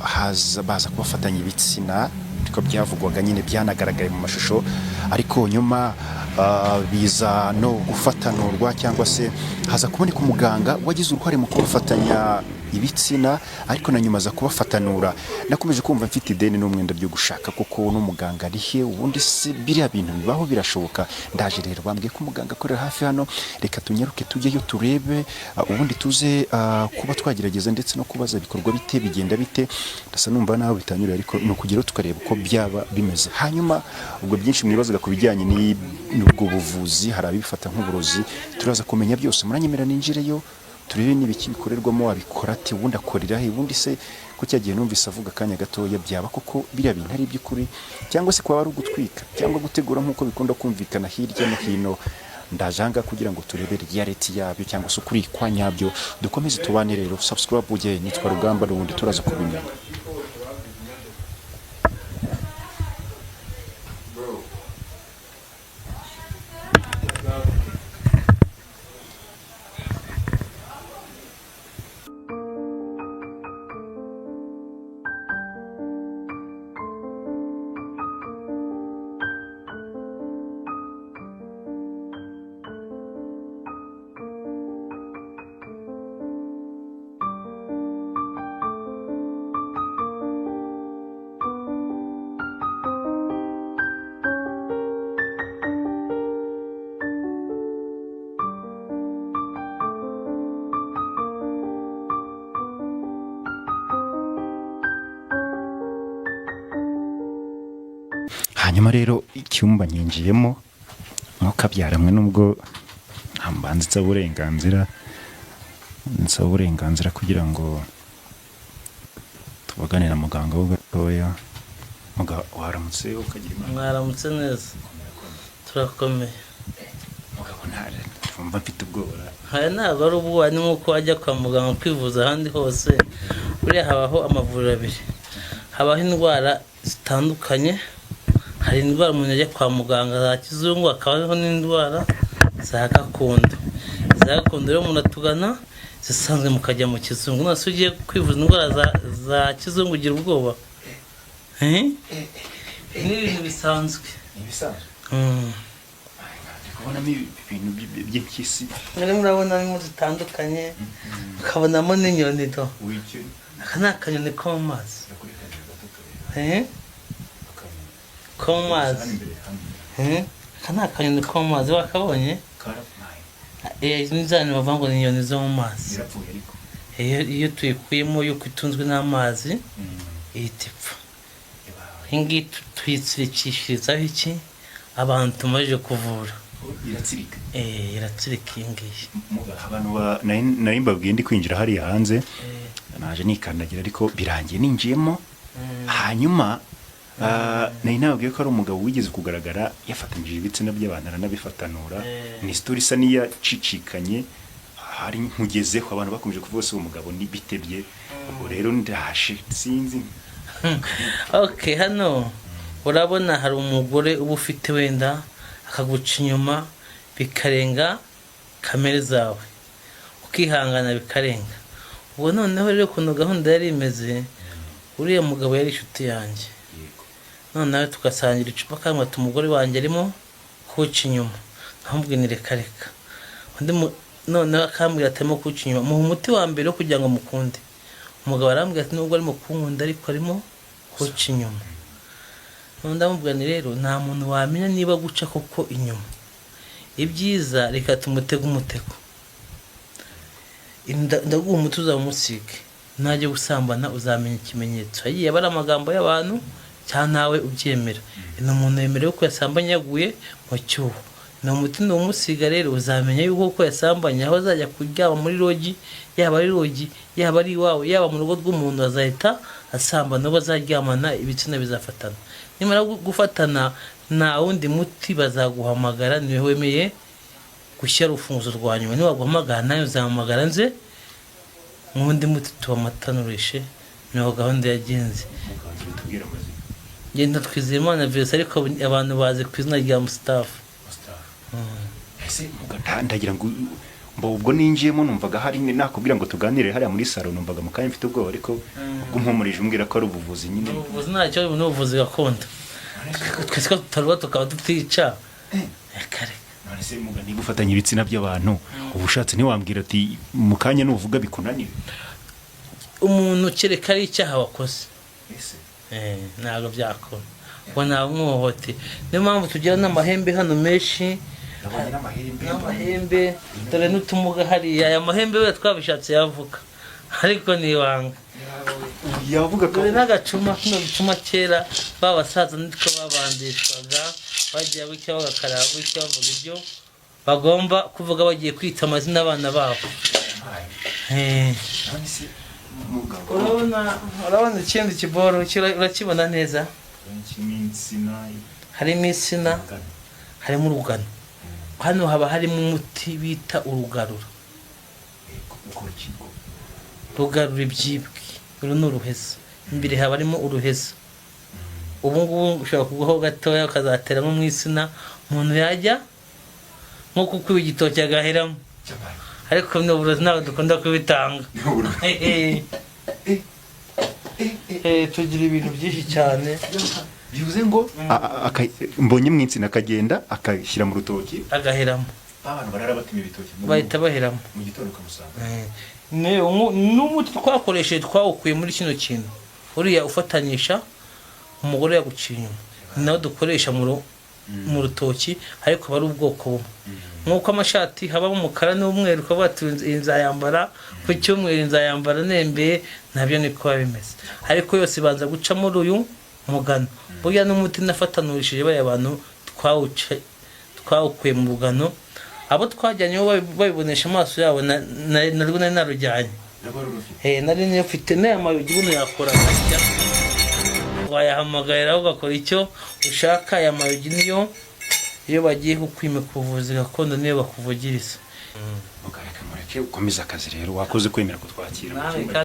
haza baza kubafatanya ibitsina, ariko byavugwaga nyine byanagaragaye mu mashusho, ariko nyuma biza no gufatanurwa cyangwa se haza kuboneka umuganga wagize uruhare mu kubafatanya ibitsina, ariko na nyuma aza kubafatanura. Nakomeje kumva mfite ideni n'umwenda byo gushaka kuko n'umuganga ari he, ubundi se biriya bintu bibaho, birashoboka? Ndaje rero, bambwiye ko umuganga akorera hafi hano, reka tunyaruke tujyeyo turebe, ubundi tuze kuba twagerageza ndetse no kubaza ibikorwa bite, bigenda bite. Ndasa numva naho bitanyuriye, ariko ni ukugeraho tukareba uko byaba bimeze. Hanyuma ubwo byinshi mwibazaga ku bijyanye n'ubwo buvuzi, hari ababifata nk'uburozi, turaza kumenya byose. Muranyemera ninjireyo turebe n'ibiki bikorerwamo, wabikora ate, ubundi akorera he, ubundi se ko cya gihe numvise avuga akanya gatoya, byaba koko biriya bintu ari iby'ukuri cyangwa se kwaba ari ugutwika cyangwa gutegura nk'uko bikunda kumvikana hirya no hino? Ndaje ahangaha kugira ngo turebe reality yabyo cyangwa se ukuri kwa nyabyo. Dukomeze tubane rero, subscribe ujye, nitwa Rugamba, n'ubundi turaza kubimenya. Hanyuma rero icyumba nyinjiyemo ntukabyara mwe, nubwo mbanza nsaba uburenganzira kugira ngo tuvugane na muganga ho gatoya. Waramutse ukagira Imana. Mwaramutse neza, turakomeye. Mugabo, ntumva mfite ubwoba. Aya ntabwo ari ubwoba, ni nk'uko wajya kwa muganga kwivuza ahandi hose. Buriya habaho amavuriro abiri, habaho indwara zitandukanye. Hari indwara umuntu ajya kwa muganga za kizungu, hakabaho n'indwara za gakondo. Iza gakondo rero umuntu atugana, zisanzwe mukajya mu kizungu. None se ugiye kwivuza indwara za kizungu ugira ubwoba? Eh? Ni ibintu bisanzwe. Ni ibisanzwe. Ndi kubonamo ibintu by'impyisi. Murimo murabonamo zitandukanye, ukabonamo n'inyoni do. Wicyo? Aka ni akanyoni ko mu mazi. Eh? Ko mu mazi. Eh? Aka ni akanyoni ko mu mazi, wakabonye? Eh, ni za nyoni bavuga ngo ni inyoni zo mu mazi. Zirapfuye ariko. Iyo tuyikuyemo yuko itunzwe n'amazi, ihita ipfa. Iyi ngiyi tuyitsirikishirizaho iki abantu tumaze kuvura. Iratsirika? Eh, iratsirika iyi ngiyi. Abantu nari mbabwiye ndi kwinjira hariya hanze, naje nikandagira ariko birangiye ninjiyemo. Hanyuma nari nababwiye ko ari umugabo wigeze kugaragara yafatanyije ibitsina by'abantu aranabifatanura. Ni story isa n'iyacicikanye, hari nkugezeho abantu bakomeje kuvuga se uwo mugabo ni bitebye. Ubwo rero ndaje, sinzi. Ok, hano urabona hari umugore uba ufite wenda akaguca inyuma bikarenga kamere zawe, ukihangana bikarenga. Ubwo noneho rero ukuntu gahunda yari imeze, uriya mugabo yari inshuti yanjye. Noneho tugasangira icupa, kandi ati umugore wanjye arimo kuwuca inyuma, nkamubwira nti reka reka. Undi noneho akambwira ati arimo kuwuca inyuma, muha umuti wa mbere wo kugira ngo mukunde. Umugabo arambwira ati nubwo arimo kunkunda ariko arimo kuwuca inyuma. Noneho ndamubwira nti rero nta muntu wamenya niba guca koko inyuma, ibyiza reka tumutege umutego. Ndaguha umuti uzamusige, najya gusambana uzamenya ikimenyetso. Yagiye aba ari amagambo y'abantu cyangwa nawe ubyemera, ni umuntu yemerewe ko yasambanye yaguye mu cyuho. Ni umuti numusiga rero uzamenya yuko ko yasambanye, aho azajya kuryama muri lodge, yaba ari lodge, yaba ari iwawe, yaba mu rugo rw'umuntu, azahita asambana. Ubwo azaryamana ibitsina bizafatana, nimara gufatana nta wundi muti bazaguhamagara, niwe wemeye gushyira urufunguzo rwa nyuma. Nibaguhamagara nawe uzahamagara nze n'undi muti tubamatanurishe. Niho gahunda yagenze. Tubwire amazina. Ngenda Twizeyimana Vincent, ariko abantu bazi ku izina rya Mustafa. Ese ndagira ngo Mbo ubwo ninjiyemo numvaga hari, nakubwira ngo tuganire hariya muri salo, numvaga mu kanya mfite ubwoba, ariko ubwo umpumurije umbwira ko ari ubuvuzi nyine. Ubuvuzi ntacyo, ni ubuvuzi gakondo. Twese ko tutaruba tukaba tutica. Reka reka. None se muga, niba ufatanya ibitsina by'abantu, uba ushatse ntiwambwira ati mu kanya nuvuga bikunanire? Umuntu kereka ari icyaha wakoze. Ese? Ntabwo byakora ngo nta mwohote. Niyo mpamvu tugira n'amahembe hano menshi. Nabonye n'amahembe. N'amahembe, dore n'utumuga hariya. Aya mahembe we twabishatse yavuga, ariko ni ibanga. Yavuga ko Dore n'agacuma, kino gicuma kera ba basaza nitwo babandishwaga, bagiye gutya bagakaraba gutya, bavuga ibyo bagomba kuvuga bagiye kwita amazina abana babo. None se mugabo? Urabona ikindi kiboro, urakibona neza? Kirimo insina. Harimo insina, harimo urugano. Hano haba harimo umuti bita urugarura. Ukora ikigo. Rugarura ibyibwe. Uru ni uruhezo, imbere haba harimo uruhezo. Ubu ngubu ushobora kuguhaho gatoya ukazateramo mu insina, umuntu yajya nko kukuba igitoki agaheramo, ariko ni uburozi, ntabwo dukunda kubitanga. Tugira ibintu byinshi cyane. Bivuze ngo mbonye mu insina akagenda akashyira mu rutoki. Agaheramo. Abantu barara batema ibitoki Bahita baheramo. mu gitondo ukamusanga. N'umuti twakoresheje twawukuye muri kino kintu, uriya ufatanyisha umugore yaguciye inyuma, ni nawo dukoresha mu rutoki, ariko aba ari ubwoko bumwe. Nk'uko amashati habamo umukara n'umweru, ukavuga ati iyi nzayambara ku cyumweru, nzayambara nembeye, nabyo niko biba bimeze, ariko yose ibanza guca muri uyu mugano. Burya n'umuti nafatanurishije bariya bantu twawukuye mu rugano. Abo twajyanyeho babibonesha amaso yabo, narwo nari narujyanye. Nari niyo mfite n'aya mayugi buno yakora gutya, wayahamagara ugakora icyo ushaka. Aya mayugi niyo iyo bagiye kukwimika ubuvuzi gakondo niyo bakuvugiriza. Mugabo, reka mureke ukomeze akazi rero. Wakoze kwemera kutwakira mu Nawe cyumba.